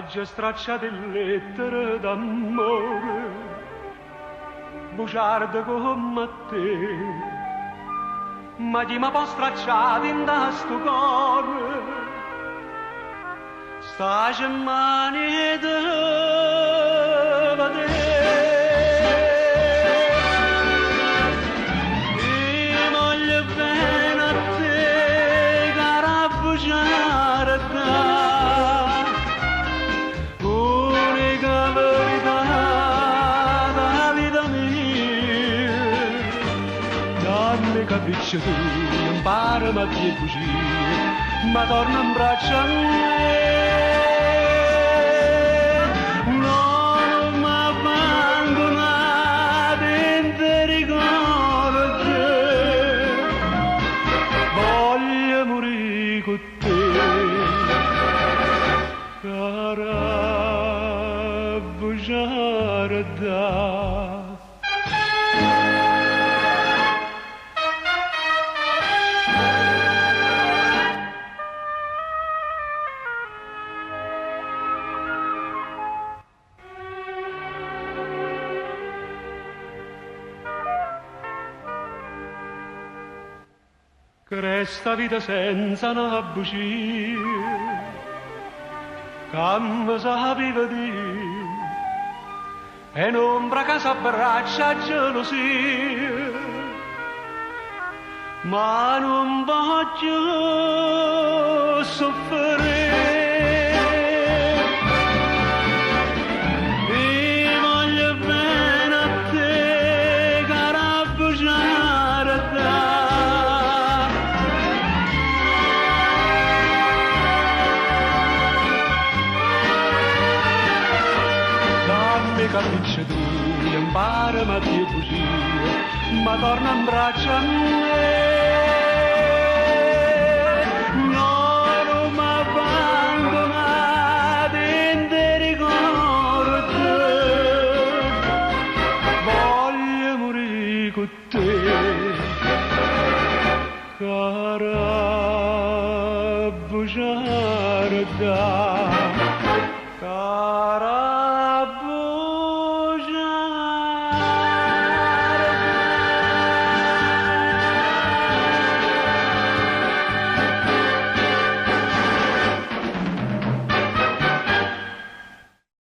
Aggio stracciato 'e lettere d'ammore, bugiardo comm'a te. Ma chi m' 'a po' straccià dint'a stu core? Sta smania 'e te vedé. I' voglio bene a te, cara bugiarda. Unica verità da vita mia. Damme capriccio tu, imparami a dire bugie, ma torna in braccio a me. Non m'abbandonare in te ricordi, voglio morire con te. Cara bugiarda. Resta vita senza una bugia, che mi sapeva dire, è un'ombra che s'abbraccia a gelosia, ma non voglio soffrire. I voglio bene a te, cara bugiarda. Dammi capriccio tu, imparami a dire bugie, ma torna in braccio a me. No, non m'abbandonare in te ricordi, voglio morire con te, cara bugiarda.